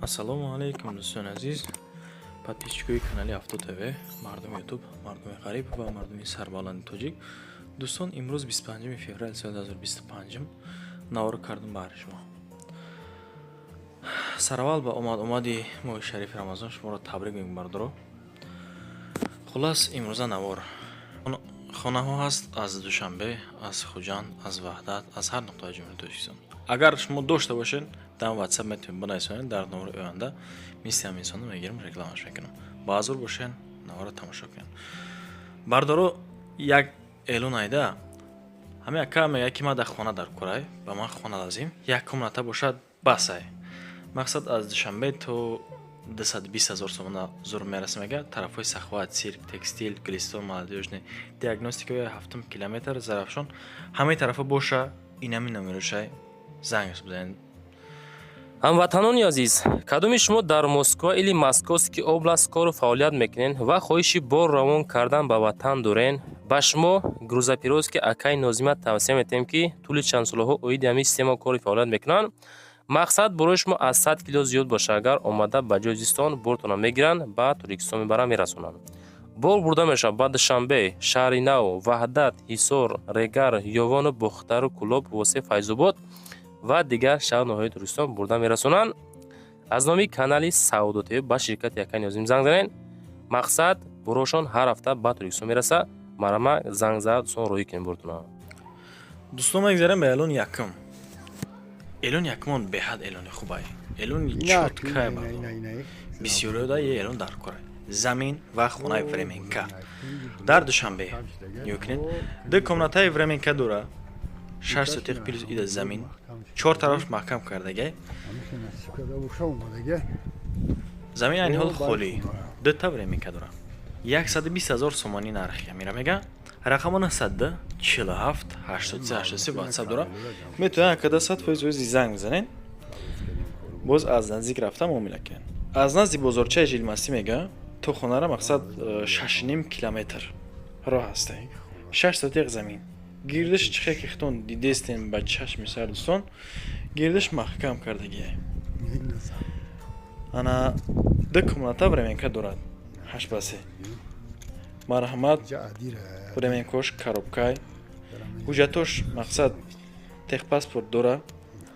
Ассалому алайкум, дӯстони азиз, подписчикои канали Авто ТВ, мардуми Ютуб, мардуми ғариб ва мардуми сарбаланди тоҷик. Дӯстон, имрӯз 25 феврали соли 2025 навор кардум баҳри шумо. Сараввал ба омад омади моҳи шарифи Рамазон шуморо табрик мегӯям, бардоро. Хуллас, имрӯза навор хонаҳо ҳаст аз Душанбе, аз Хуҷанд, аз Ваҳдат, аз ҳар нуқтаи Ҷумҳурии Тоҷикистон. Агар шумо дошта бошед, дар WhatsApp метавонед бинависонед, дар навори оянда мисли ҳамин инсонро мегирам, рекламаш мекунам. Баъзур бошед, наворро тамошо кунед. Бардоро, як эълон айда. Ҳамин ака мегӯяд, ки ман дар хона дар курай, ба ман хона лозим, як комната бошад, бас ай. Мақсад, аз Душанбе то 220 000 сомона зур мерасад, мегӯяд. Тарафҳои Саховат, Цирк, Текстил, Гулистон, Молодёжный, Диагностикаи, ҳафтум километр, Зарафшон, ҳамаи тарафҳо боша, инами номерошай, занг бизанед. Ҳамватанони азиз, кадоми шумо дар Москва или Московский область кору фаъолият мекунед ва хоҳиши бор равон кардан ба ватан дорен, ба шумо грузоперевозки акаи Нозима тавсия метиҳем, ки тӯли чанд солаҳо оиди ҳамин система кори фаъолият мекунанд. Мақсад, борои шумо аз 100 кило зиёд боша, агар омада ба ҷои зистон бортона мегиранд, ба Тоҷикистон мебаранд, мерасонанд. Бор бурда мешавад ба Душанбе, Шаҳри Нав, Ваҳдат, Ҳисор, Регар, Ёвону Бохтару Кӯлоб, Восе, Файзобод ва дигар шаҳру ноҳияи Тоҷикистон бурда мерасонанд. Аз номи канали Савдо ТВ ба ширкати акаи Нозим занг занед. Мақсад, борошон ҳар ҳафта ба Тоҷикистон мерасад. Марама, занг зад, дӯстон, роҳӣ кунем бортона. Дӯстон, мегзарем ба эълони якум. Эълони якумон беҳад эълони хубай, эълони чёткай. Бисёриода е эълон дар корай. Замин ва хонаи временка дар Душанбе. Нигоҳ кунед, ду комнатаи временка дора, 6 сотих плюс ида замин, чор тараф маҳкам кардагай. Замин айни ҳол холӣ, дута временка дора, 120 000 сомонӣ нархи амира мега. Рақамо 902 47 83 83 WhatsApp дора, метавонед акада 100% ози занг бизанед, боз аз наздик рафта муомила кунед. Аз назди бозорчаи Жилмастӣ мега то хонара, мақсад, 6,5 километр роҳ ҳаста. 6 сотиқ замин, гирдиш чихе ки хитон дидестен ба чашми сар, дӯстон, гирдиш маҳкам кардагия. Ана, ду комната временка дорад, 8 ба 3. Марҳамат, временкош коробкай, ҳуҷҷатош, мақсад, техпаспорт дора,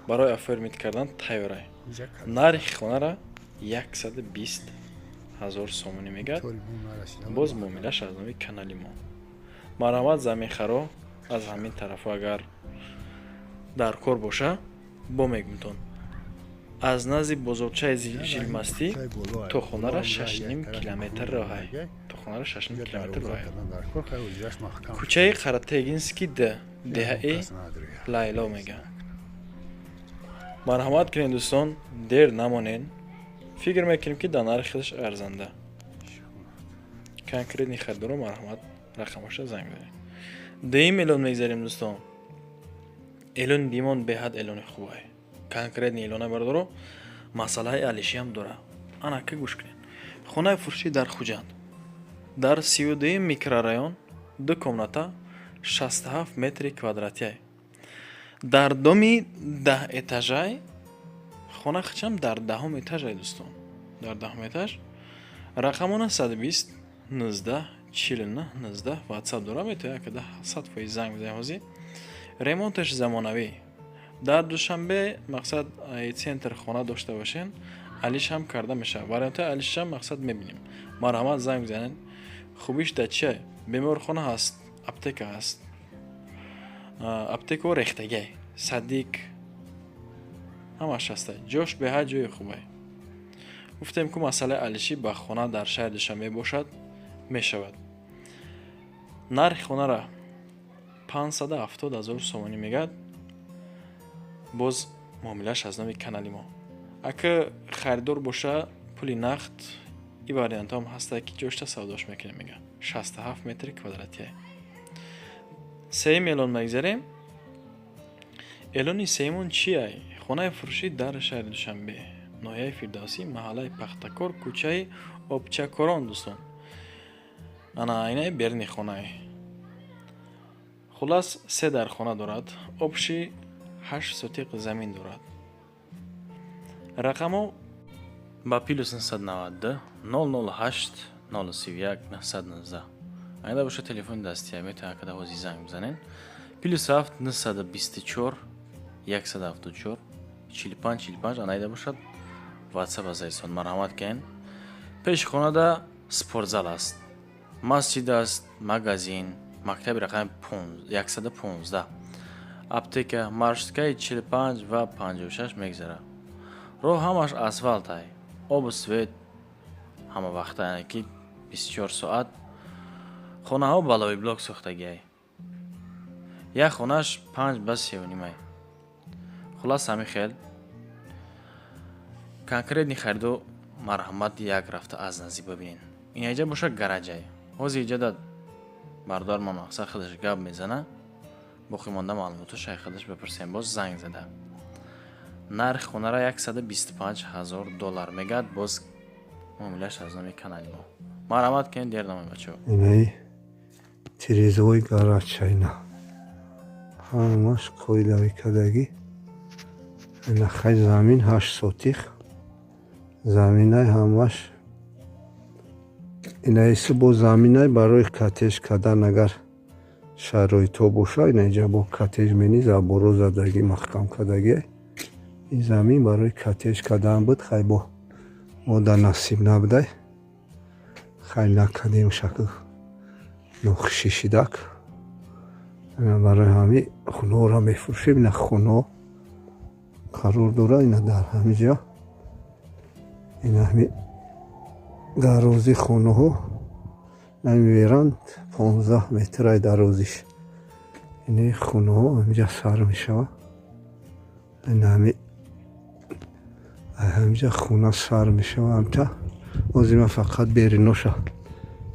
барои оформить кардан тайёрай. Нархи хонара 120 000 сомонӣ мегӯяд, боз муомилаш аз номи канали мо. Марҳамат, заминхаро аз ҳамин тарафҳо агар дар кор боша, бо мегумтон, аз назди бозорчаи Жилмастӣ то хонара 6,5 километр роҳай, то хонара 6,5 километр роҳай. Кӯчаи Қаратегинский д, деҳаи Лайло мега. Марҳамат кунед, дӯстон, дер намонед. Фикр мекунем, ки дар нархи худаш арзанда. Конкретный харидоро, марҳамат, рақамаша занг занед. Дуюм эълон мегзарем, дӯстон. Эълони дуюмон беҳад эълони хубай, конкретный эълона, бардоро, масъалаи алишиам дора. Ана ки гӯш кунед. Хонаи фурӯшӣ дар Хуҷанд, дар 32-юм микрорайон, ду комната, 67 метри квадратиай, дар доми 10 этажай. Хона хичам дар даҳум этажай, дӯстон, дар даҳум этаж. Рақамона 120 19 49 19 WhatsApp дора, метавонед акада 100% занг бизанед. Ҳозир ремонташ замонавӣ. Дар Душанбе, мақсад, центр хона дошта бошен, алишам карда мешавад. Вариантҳои алишам, мақсад, мебинем. Марҳамат, занг бизанед. Хубиш дар чия? Беморхона ҳаст, аптека ҳаст, аптекао рехтагай, садик, ҳамаш ҳаста. Ҷош беҳад ҷои хубай. Гуфтем, ку масъалаи алишӣ ба хона дар шаҳри Душанбе бошад, мешавад. Нархи хонара 570 000 сомонӣ мегӯяд, боз муомилааш аз номи канали мо. Ака харидор боша, пули нақд, и вариантҳоам ҳаста, ки ҷошта савдош мекунем, мега. 67 метри квадратия. Сеюм эълон мегзарем. Эълони сеюмон чиай? Хонаи фурӯшӣ дар шаҳри Душанбе, ноҳияи Фирдавсӣ, маҳаллаи Пахтакор, кӯчаи Обчакорон. Дӯстон, ана инаи берни хонае. Хуллас, се дар хона дорад, общий 8 сотиқ замин дорад. Рақамо Ба +992 008 031 919. Айда боша, телефони дастия, метавонед када ҳозир занг бизанед. +7 924 174 45 45. Анайда бошад, WhatsApp азайсон, марҳамат кунед. Пеши хонада спортзал аст, масҷид аст, магазин, мактаби рақами 115, аптека, маршруткаи 45 ва 56 мегзарад. Роҳ ҳамаш асфалтай, обу свет ҳама вақта, яъне ки 24 соат. Хонаҳо балои блок сохтагиай, як хонааш 5 ба 3,5-ай. Хулас, ҳамин хел конкретный харидо, марҳамат, як рафта аз наздик бибинед. Инаҷа боша, гаражай. Ҳозир иҷада бародармон мақсад худаш гап мезана, боқимонда маълумото шай худаш бипурсем. Боз занг зада, нархи хонара 125 ҳазор доллар мегӯяд, боз муомилаш аз номи канали мо. Марҳамат кунед, дер намоед, бачаҳо. Инаи тирезаҳои гаражча, ина ҳамаш қоидавӣ кардагӣ. Ина хай, замин 8 сотих заминай ҳамаш. Инаиси бо заминай барои коттедж кардан, агар шароитҳо боша, инаиҷа бо коттедж мени, заборо задагӣ, маҳкам кардагӣ. Ин замин барои коттедж кардан буд, хай, бо мо дар насиб набудай, хай, накардем, шакл нохушӣ шидак. Барои ҳамин хонаҳоро мефурӯшем. Ина хонаҳо қарор дорад, ина дар ҳамин ҷо, ина ҳами дарози хонаҳо намеверанд, 15 метрай дарозиш. Ини хонаҳо ҳаминҷа сар мешавад, ина ҳами ҳаминҷа хона сар мешавад. Ҳамта ҳозир ман фақат бериноша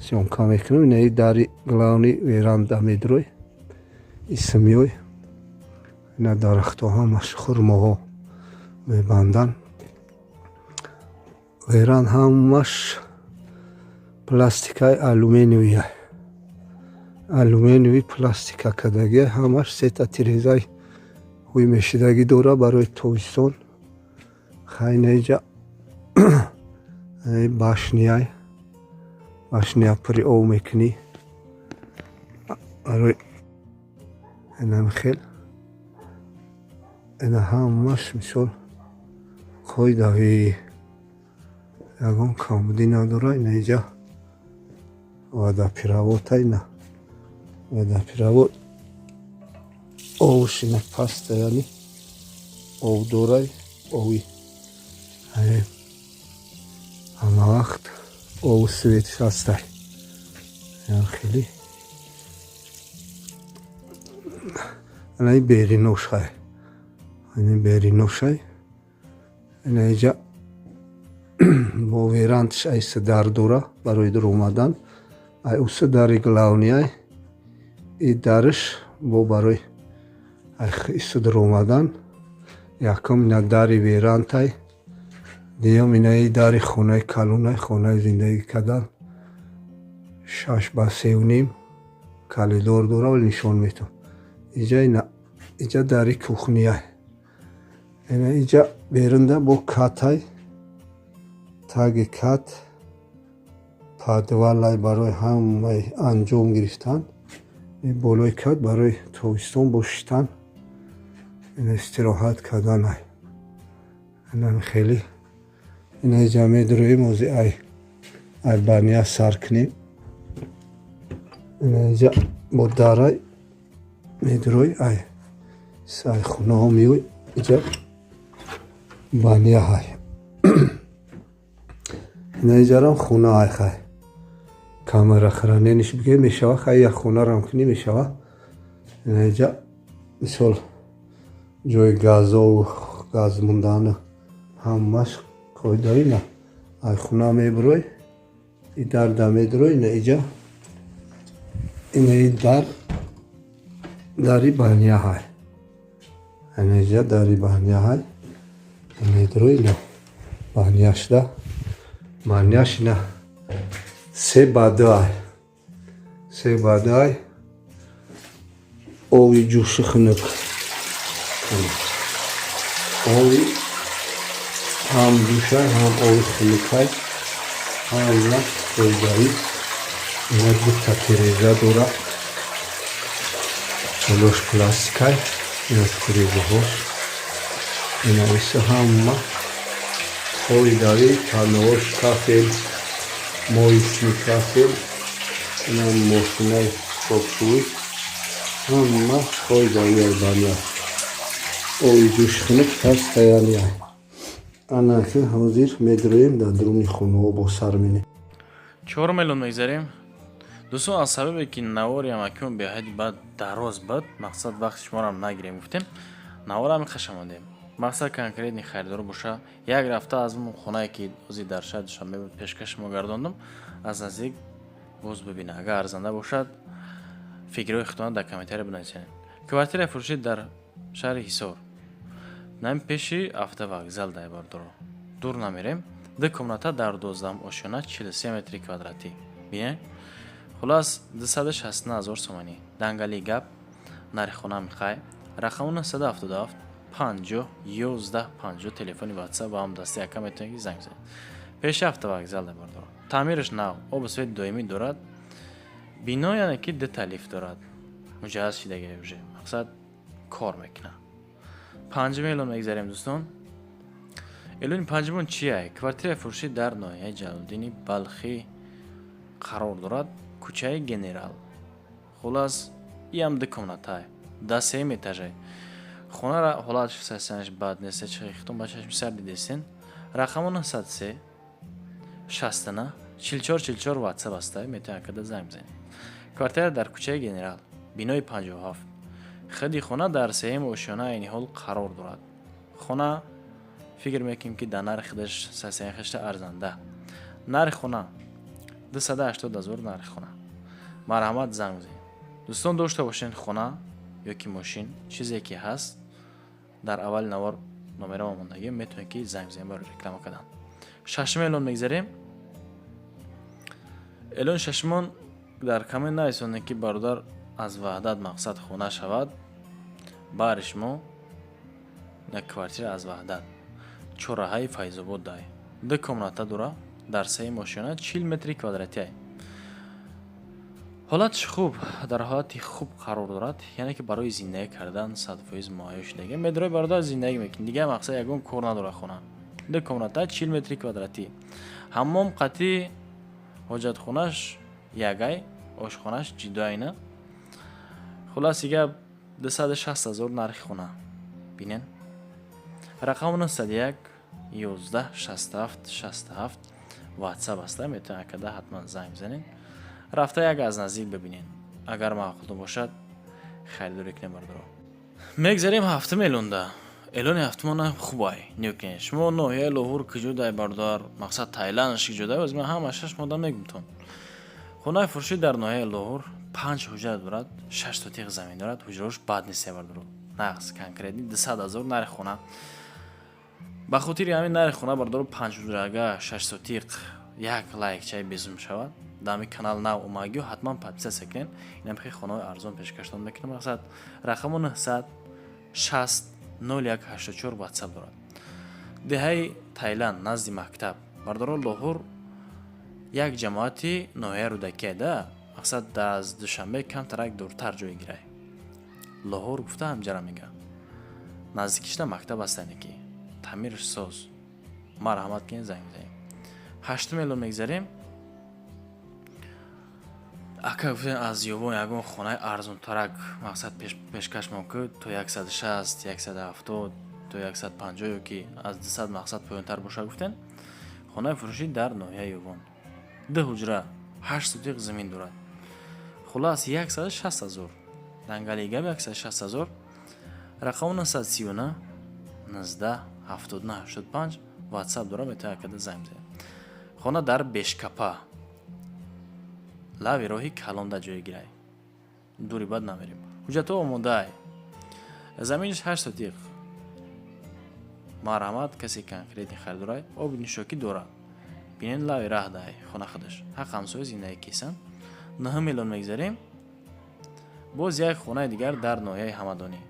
съёмка мекунам. Инаи дари главный веранда медурой, исмиёй. Ина дарахтҳо ҳамаш хурмоҳо мебанданд. Веранд ҳамаш пластикаи алюминиевия, алюминиеви пластика кардагия ҳамаш. Сета тирезаи ҳуй мешидагӣ дора барои тобистон. Хайнаиҷа башняй, башня пури об мекунӣ барои инам хел. Ина ҳамаш мисол қоидави, ягон камбудӣ надора. Ина иҷа водопровод, ина водопровод, обш ина паста, яъне об дорай, оби ҳама вақт обу светш ҳастай. Хеле анаи бериношай, ини бериношай. Ина иҷа бо верандш айса дар дора барои дуромадан. Ай уса дари главныйай, и дарш бо барои иса дуромадан. Якум ина дари верантай, дуюм инаи дари хонаи калонай, хонаи зиндагӣ кардан, 6 ба 3,5, коридор дора, вале нишон метавон. Иҷа ина иҷа дари кухняй. Ина иҷа берунда бо катай, таги кат подвалай барои ҳамаи анҷом гирифтан. Болои кат барои тобистон бо шиштан, ина истироҳат карданай. Инам хеле. Ина иҷа медуроем, ози ай баня сар кунем. Ина иҷа бо дарай медурой, ай сай хонаҳо меой, иҷа баня ҳай. Ина иҷарам хона ай, хай, камера хранениш бигем мешава, хай, як хонарам кунӣ мешава. Ина иҷа мисол ҷои газову газ мондану ҳамаш қоидаи. На ай хона мебурой, и дарда медурой, ина иҷа инаи дар, дари баня ҳай. Ина иҷа дари баня ҳай, медурой, ина баняшда. Баняш ина 3 ба 2 ай, 3 ба 2 ай. Оби ҷӯши хунук, оби Ҳам душай, ҳам оби хунукай, ҳама фоидаӣ. Ина дута тиреза дорад, болош пластикай. Ина тирезаҳош, ина иса ҳама фоидаӣ. Танош, кафел, моечный кафел, ина мошинаи покшӯӣ, ҳама фоидаӣ. Баня, оби ҷӯши хунук постоянно. Ана ки ҳозир медроем дар дуруни хонаҳо, бо сар менем. Чорум эълон мегзарем, дӯстон. Аз сабабе ки навори амакион беҳади бад дароз буд, мақсад вақти шуморо нагирем гуфтем, навора ҳамин мондем. Мақсад конкретный харидор боша, як рафта аз он хонае ки ҳозир дар шаҳри Душанбе буд, пешкаши мо гардондум, аз наздик боз бибина. Агар арзанда бошад, фикрҳои худтона дар комментария бинависед. Квартираи фурӯшӣ дар шаҳри Ҳисор, нами пеши автовокзал дай, бардоро, дур намерем. Ду комната дар 12-ам ошёна, 43 метри квадратӣ. Бинед, хулас, 269 000 сомонӣ. Дангали гап, нархи хона михай. Рақаму 977 50 11 50, телефони Ватсап ва ҳам дасти ака, метавонед ки занг бизанед. Пеши автовокзал, бардоро, таъмираш нав, обу свет доимӣ дорад бино, яъне ки дута лифт дорад, муҷаҳҳаз шидаги, уже мақсад кор мекунад. Панҷум эълон мегзарем, дӯстон. Эълони панҷумон чия? Квартираи фурӯшӣ дар ноҳияи Ҷалолиддини Балхӣ қарор дорад, кӯчаи Генерал. Хулас, иам ду комнатае, дар сеюм этажае. Хонара ҳолаташ сасанаш бад нест, хитон ба чашми сар дидестен. Рақамо 903 69 44 44, Ватсап аста, метавонед акада занг бизанед. Квартира дар кӯчаи Генерал, бинои 57. Худи хона дар сеюм ошёна айни ҳол қарор дорад. Хона фикр мекунем, ки дар нархи худаш сасияхишта арзанда. Нархи хона 280 000 нархи хона. Марҳамат, занг бизанед, дӯстон. Дошта бошед хона ё ки мошин, чизе ки ҳаст, дар аввали навор номерамо мондагӣ, метавонед ки занг бизанед барои реклама кардан. Шашум эълон мегзарем. Эълони шашумон дар коммент нависонед, ки бародар, аз Ваҳдат мақсад хона шавад баҳри шумо як квартира аз Ваҳдат, чорраҳаи Файзобод дай. Ду комната дора, дар сеюм ошёна, 40 метри квадратиай. Ҳолатш хуб, дар ҳолати хуб қарор дорад, яъне ки барои зиндагӣ кардан 100% муҳайё шудагӣ. Медрои, бародар, зиндагӣ мекунӣ, дигар мақсад ягон кор надорад хона. Ду комната, 40 метри квадратӣ, ҳаммом қатъи ҳоҷатхонаш ягай, ошхонаш ҷудоайна. Хулоси гап, 260 000 нархи хона. Бинен, рақаму 901 11 67 67, Ватсап аста, метавонед акада ҳатман занг бизанед, рафта як аз наздик бибинед. Агар маъқултон бошад, харидорӣ кунед, бардоро. Мегзарем ҳафтум эълонда. Эълони ҳафтумона хубай, нёкунед шумо. Ноҳияи Лоҳур куҷо дай, бародар? Мақсад Тайландш куҷо дай? Ман ҳама шаш мода мегумтон. Хонаи фурӯшӣ дар ноҳияи Лоҳур, панҷ ҳуҷра дорад, шаш сотиқ замин дорад. Ҳуҷраҳош бад нест, бардоро, нағз, конкретный. 200 000 нархи хона. Ба хотири ҳамин нархи хона, бардоро, панҷ ҳуҷрага, шаш сотиқ, як лайкчаи безум шавад. Дар ҳамин канал нав омагиё, ҳатман подписаться кунед. Инам хеле хонаҳои арзон пешкаштон мекунам. Мақсад рақамо 900 60 01 84, Ватсап дорад. Деҳаи Тайланд, назди мактаб, бардоро. Лоҳур як ҷамоати ноҳияи Рӯдакия да, мақсад аз Душанбе камтарак дуртар ҷой гирай. Лоҳур гуфта ҳамҷара мега. Наздикишда мактаб ҳастане, ки таъмирш соз. Марҳамат кунед, занг бизанед. Ҳаштум эълон мегзарем. Ака, гуфтем, аз Ёвон ягон хонаи арзонтарак мақсад пешкашмон ку, то 160, 170, то 150 ё ки аз 200 мақсад поёнтар боша, гуфтем. Хонаи фурӯшӣ дар ноҳияи Ёвон, ду ҳуҷра, 8 сотиқ замин дорад. Хулас, 160 000. Дангали гап, 160 000. Рақаму 939 19 79 85, Ватсап дорад, метавонед акада занг бизанед. Хона дар Бешкапа, лави роҳи калонда ҷой гирай, дури бад намерем. Ҳуҷҷатҳо омодаай, заминаш 8 сотиқ. Марҳамат, касе конкретный харидорай. Оби нӯшокӣ дорад. Бинед, лави раҳ дай хона худаш, ҳақ ҳамсоя зиндагӣ кисан. Нӯҳум эълон мегзарем. Боз як хонаи дигар дар ноҳияи Ҳамадонӣ.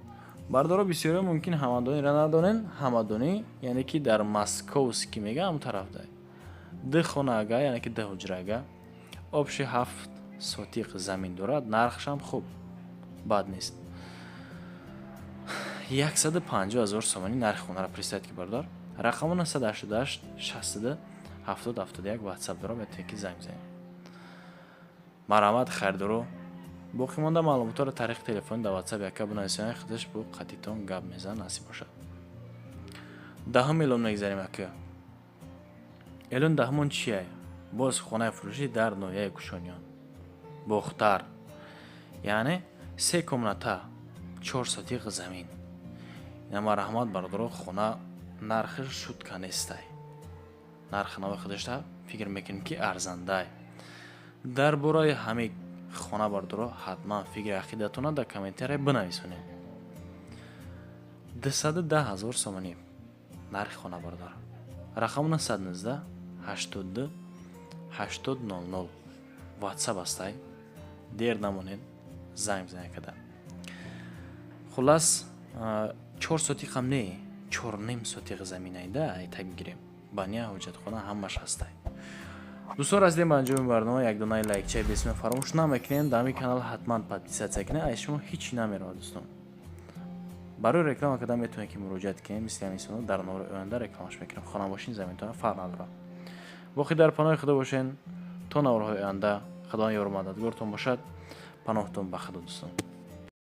Бардоро, бисёриҳо мумкин Ҳамадониро надонен. Ҳамадонӣ, яъне ки дар Московский мега, ҳамн тарафда. Ду хонаага, яъне ки ду ҳуҷраага, общий 7 сотиқ замин дорад. Нархшам хуб, бад нест, 150 000 сомонӣ нархи хонаро представить ки, бародар. Рақаму 988 62 70 71 ватсап дорам, метавонед ки занг бизанед. Марҳамат, харидоро. Боқӣ монда маълумотҳоро тариқи телефони дар ватсап яка бинависед, худаш бо қатитон гап мезанад, насиб бошад. Даҳум эълон мегзарем, ака. Эълон даҳумон чие? Боз хонаи фурӯшӣ дар ноҳияи Кушониён, Бохтар, яъне се комната, 4 сотиқ замин. Ина, марҳамат, бародаро. Хона нархаш шутка нестай, нархи нави худашта фикр мекунем ки арзандай. Дар бораи ҳамин хона, бародаро, ҳатман фикри ақидатона дар комментария бинависонед. 210 000 сомонӣ нархи хона, бародар. Рақаму 919 82 80 00 ватсап ҳастай. Дер намонед, занг бизанед када. Хуллас, 4 сотиқам не, 4,5 сотиқ заминайда айтак бигирем. Баня, ҳоҷатхона, ҳамаш ҳастай. Дӯстон, расидем ба анҷоми барнома. Як донаи лайкчаи бесима фаромӯш намекунем. Дар ҳамин канал ҳатман подписаться кунед, аз шумо ҳичи намеравад, дӯстон. Барои реклама кардан метавонед ки муроҷиат кунед. Мисли ҳамин инсонҳо дар навори оянда рекламаш мекунем. Хона бошин, заминтона, фарқ надорад. Боқӣ дар паноҳи Худо бошен то наворҳои оянда. Худованд ёру мададгортон бошад. Паноҳтон ба Худо, дӯстон.